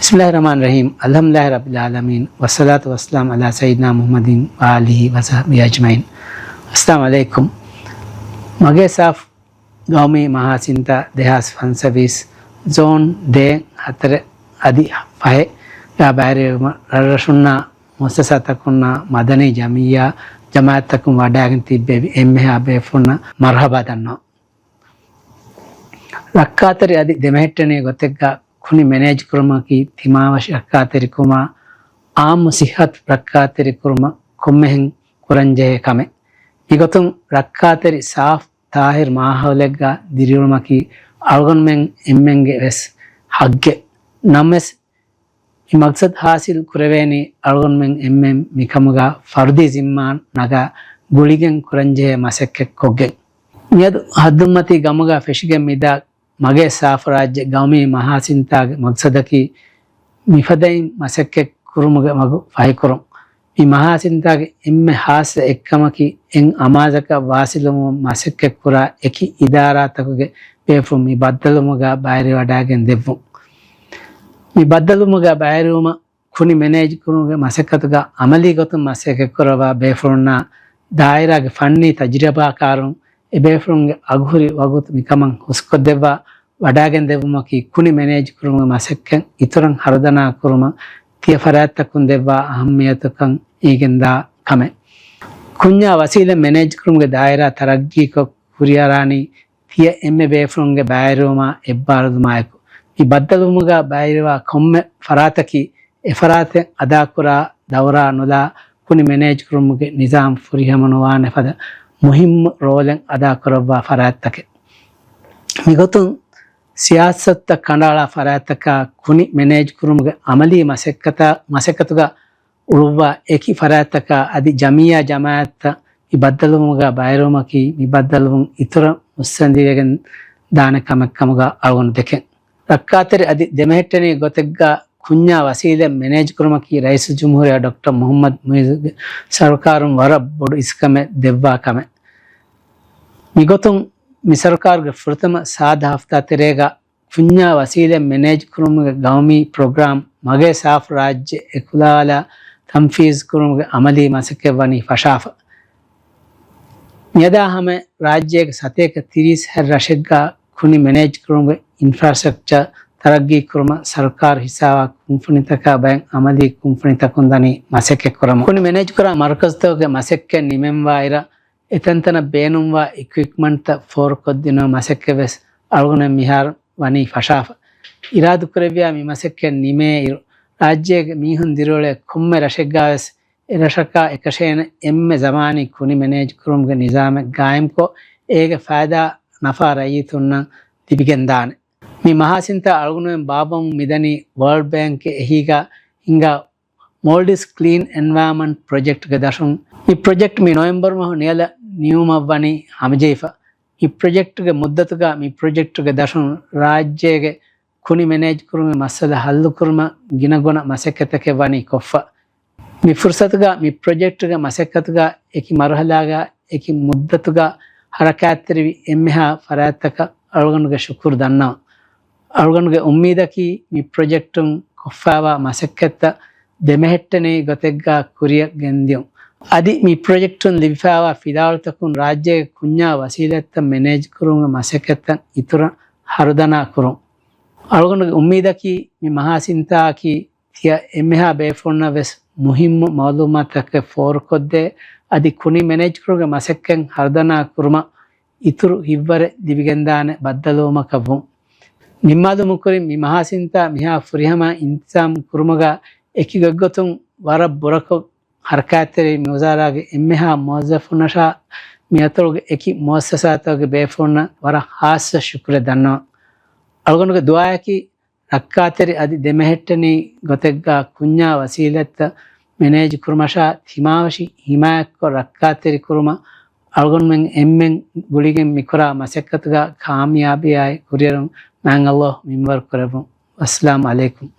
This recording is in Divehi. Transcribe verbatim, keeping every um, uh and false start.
بسم الله الرحمن الرحيم. الحمد لله رب العالمين. والصلاة والسلام على سيدنا محمد وآله وصحبه أجمعين. السلام عليكم. މަގޭ ސާފް ގައުމީ މަހާސިންތާ ދެހާސް ފަންސަވީސް، ޒޯން ދޭއް ހަތަރެއް އަދި ފަހެއް ގާ ބައިވެރިވުމަށް ރަށްރަށުންނާ މުއައްސަސާތަކުންނާ މަދަނީ ޖަމިއްޔާ ޖަމާއަތްތަކުން ވަޑައިގެން ތިއްބެވި އެންމެހާ ބޭފުޅުންނަށް މަރުޙަބާ ދަންނަވަން. ރައްކާތެރި އަދި ދެމެހެއްޓެނީ ގޮތެއްގަ ކުނި މެނޭޖް ކުރުމަކީ ތިމާވަށި ރައްކާތެރިކުރުމާ އާއްމު ސިއްހަތު ރައްކާތެރިކުރުމަށް ކޮންމެހެން ކުރަންޖެހޭ ކަމެއް. މިގޮތުން ރައްކާތެރި ސާފް ތާހިރު މާހައުލެއްގަ ދިރިއުޅުމަކީ އަޅުގަނޑުމެން އެންމެންގެ ވެސް ހައްގެއް. ނަމަވެސް، މި މަގްސަދު ހާސިލް ކުރެވޭނީ އަޅުގަނޑުމެން އެންމެން މިކަމުގަ ފަރުދީ ޒިންމާ ނަގާ ގުޅިގެން ކުރަންޖެހޭ މަސައްކަތް ކޮށްގެން. މިއަދު ހައްދުންމަތީ ގަމުގަ ފެށިގެން މިދާ މަގޭ ސާފު ރާއްޖެ ގައުމީ މަހާސިންތާގެ މަގްސަދަކީ މިފަދައިން މަސައްކަތް ކުރުމުގެ މަގު ފަހިކުރުން. މި މަހާސިންތާގެ އެންމެ ހާއްސަ އެއްކަމަކީ އެއް އަމާޒަކަށް ވާސިލުވުމަށް މަސައްކަތް ކުރާ އެކި އިދާރާތަކުގެ ބޭފުޅުން މި ބައްދަލުވުމުގަ ބައިވެރިވަޑައިގެން ދެއްވުން. މި ބައްދަލުވުމުގަ ބައިވެރިވުމަށް ކުނި މެނޭޖް ކުރުމުގެ މަސައްކަތުގަ އަމަލީ ގޮތުން މަސައްކަތް ކުރައްވާ ބޭފުޅުންނާ ދާއިރާގެ ފަންނީ ތަޖުރިބާކާރުން އެބޭފުޅުންގެ އަގުހުރި ވަގުތު މިކަމަށް ހުސްކޮށްދެއްވާ ވަޑައިގެން ދެއްވުމަކީ ކުނި މެނޭޖް ކުރުމުގެ މަސައްކަތް އިތުރަށް ހަރުދަނާ ކުރުމަށް ތިޔަ ފަރާތްތަކުން ދެއްވާ އަހައްމިޔަތަކަން އެނގިގެންދާ ކަމެއް. ކުންޏާ ވަސީލަތް މެނޭޖް ކުރުމުގެ ދާއިރާ ތަރައްގީކޮށް ކުރިއަރާނީ ތިޔަ އެންމެ ބޭފުޅުންގެ ބައިވެރިވުމާ އެއްބާރުލުމާއެކު. މި ބައްދަލުވުމުގަ ބައިވެރިވާ ކޮންމެ ފަރާތަކީ އެ ފަރާތެއް އަދާކުރާ ދައުރާ ނުލާ ކުނި މެނޭޖް ކުރުމުގެ ނިޒާމް ފުރިހަމަ ނުވާނެ ފަދަ މުހިއްމު ރޯލެއް އަދާކުރައްވާ ފަރާތްތަކެއް. މިގޮތުން ސިޔާސަތުތައް ކަނޑައަޅާ ފަރާތްތަކާ ކުނި މެނޭޖް ކުރުމުގެ އަމަލީ މަސައްކަތާ، މަސައްކަތުގަ އުޅުއްވާ އެކި ފަރާތްތަކާ އަދި ޖަމިއްޔާ ޖަމާއަތްތައް މި ބައްދަލުވުމުގަ ބައިވެރިވުމަކީ މި ބައްދަލުވުން އިތުރަށް މުއްސަނދިވެގެން ދާނެ ކަމެއް ކަމުގަ އަޅުގަނޑު ދެކެން. ރައްކާތެރި އަދި ދެމެހެއްޓެނީ ގޮތެއްގަ ކުންޏާ ވަސީލަތް މެނޭޖް ކުރުމަކީ ރައީސުލްޖުމްހޫރިއްޔާ ޑޮކްޓަރ މުހައްމަދު މުއިއްޒުގެ ސަރުކާރުން ވަރަށް ބޮޑު އިސްކަމެއް ދެއްވާ ކަމެއް. މިގޮތުން މި ސަރުކާރުގެ ފުރަތަމަ ސާދަ ހަފްތާ ތެރޭގަ ކުންޏާ ވަސީލަތް މެނޭޖް ކުރުމުގެ ގައުމީ ޕްރޮގްރާމް މަގޭ ސާފު ރާއްޖެ އެކުލަވާލާ ތަންފީޒް ކުރުމުގެ އަމަލީ މަސައްކަތް ވަނީ ފަށާފަ. މިއަދާ ހަމަ ރާއްޖޭގެ ސަތޭކަ ތިރީސް ހަ ރަށެއްގަ ކުނި މެނޭޖް ކުރުމުގެ އިންފްރާސްޓްރަކްޗަރ ތަރައްގީ ކުރުމަށް ސަރުކާރު ހިސާބާ ކުންފުނިތަކާ ބައެއް އަމަލީ ކުންފުނިތަކުން ދަނީ މަސައްކަތް ކުރަމުން. ކުނި މެނޭޖް ކުރާ މަރުކަޒުތަކުގެ މަސައްކަތް ނިމެންވާއިރަށް، އެތަންތަނަށް ބޭނުންވާ އިކްއިޕްމަންޓްތައް ފޯރުކޮށްދިނުމަށް މަސައްކަތް ވެސް އަޅުގަނޑު މިހާރު ވަނީ ފަށާފަ. އިރާދުކުރެއްވިޔާ މި މަސައްކަތް ނިމޭއިރު، ރާއްޖޭގެ މީހުން ދިރިއުޅޭ ކޮންމެ ރަށެއްގަވެސް އެރަށަކާ އެކަށޭނަ އެންމެ ޒަމާނީ ކުނި މެނޭޖް ކުރުމުގެ ނިޒާމެއް ގާއިމްކޮށް، އޭގެ ފައިދާ ނަފާ ރައްޔިތުންނަށް ލިބިގެންދާނެ. މި މަހާސިންތާ އަޅުގަނޑުމެން ބާއްވަމުން މިދަނީ ވޯލްޑް ބޭންކްގެ އެހީގަ ހިނގާ މޯލްޑިވްސް ކްލީން އެންވަޔަރމަންޓް ޕްރޮޖެކްޓްގެ ދަށުން. މި ޕްރޮޖެކްޓް މި ނޮވެމްބަރު މަހު ނިޔަލަށް ނިމުމަށްވަނީ ހަމަޖެހިފަ. މި ޕްރޮޖެކްޓްގެ މުއްދަތުގަ މި ޕްރޮޖެކްޓްގެ ދަށުން ރާއްޖޭގެ ކުނި މެނޭޖް ކުރުމުގެ މައްސަލަ ހައްލުކުރުމަށް ގިނަގުނަ މަސައްކަތްތަކެއް ވަނީ ކޮށްފަ. މި ފުރުސަތުގަ މި ޕްރޮޖެކްޓްގެ މަސައްކަތުގަ އެކި މަރުހަލާގަ އެކި މުއްދަތުގަ ހަރަކާތްތެރިވި އެންމެހާ ފަރާތްތަކަށް އަޅުގަނޑުގެ ޝުކުރު ދަންނަވަން. އަޅުގަނޑުގެ އުއްމީދަކީ މި ޕްރޮޖެކްޓުން ކޮށްފައިވާ މަސައްކަތްތައް ދެމެހެއްޓެނީ ގޮތެއްގަ ކުރިއަށް ގެންދިޔުން. އަދި މި ޕްރޮޖެކްޓުން ލިބިފައިވާ ފިލާވަޅުތަކުން ރާއްޖޭގެ ކުންޏާ ވަސީލަތްތައް މެނޭޖް ކުރުމުގެ މަސައްކަތްތައް އިތުރަށް ހަރުދަނާ ކުރުން. އަޅުގަނޑުގެ އުއްމީދަކީ މި މަހާސިންތާއަކީ ތިޔަ އެންމެހާ ބޭފުޅުންނަށް ވެސް މުހިއްމު މައުލޫމާތުތަކެއް ފޯރުކޮށްދޭ، އަދި ކުނި މެނޭޖްކުރުމުގެ މަސައްކަތް ހަރުދަނާ ކުރުމަށް އިތުރު ހިތްވަރެއް ލިބިގެންދާނެ ބައްދަލުވުމަކަށް ވުން. ނިންމާލުމުން ކުރިން މި މަހާސިންތާ މިހާ ފުރިހަމަ އިންތިޒާމް ކުރުމުގަ އެކި ގޮތްގޮތުން ވަރަށް ބުރަކޮށް ހަރަކާތްތެރި މި ވުޒާރާގެ އެންމެހާ މުވައްޒަފުންނަށާ މިއަތޮޅުގެ އެކި މުއައްސަސާތަކުގެ ބޭފުޅުންނަށް ވަރަށް ހާއްސަ ޝުކުރެއް ދަންނަވަން. އަޅުގަނޑުގެ ދުޢާއަކީ ރައްކާތެރި އަދި ދެމެހެއްޓެނީ ގޮތެއްގަ ކުންޏާ ވަސީލަތްތައް މެނޭޖް ކުރުމަށާ ތިމާވަށި ހިމާޔަތްކޮށް ރައްކާތެރި ކުރުމަށް އަޅުގަނޑުމެން އެންމެން ގުޅިގެން މިކުރާ މަސައްކަތުގަ ކާމިޔާބީއާއި ކުރިއެރުން މާތް ﷲ މިންވަރު ކުރެއްވުން. ވައްސަލާމް ޢަލައިކުމް.